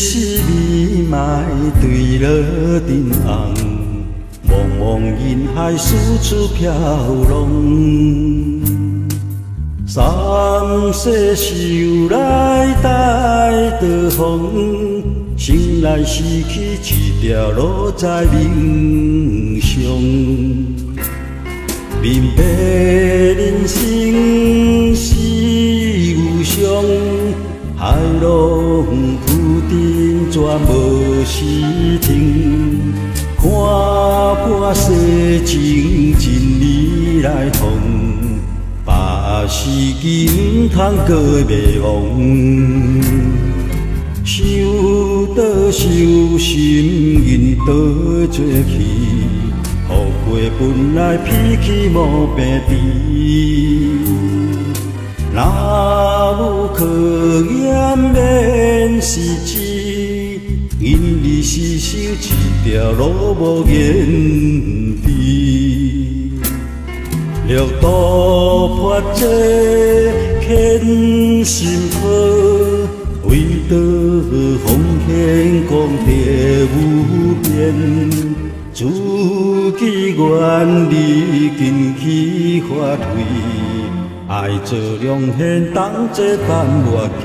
是你莫對落陣紅，茫茫人海四處飄浪。三世修來大道風，生來死去一條路在面上。明白人生是無常，海浪浮沉全無時停。看破世情真理來通，百時機毋通閣迷惘。修道修心引導做去，福慧本來脾氣無病治。若無考驗免是痴，引理是修一條路無言治。六度破這虔心破，為道奉獻功德無邊，自己願意堅持發揮，愛做良善，同齊等活期。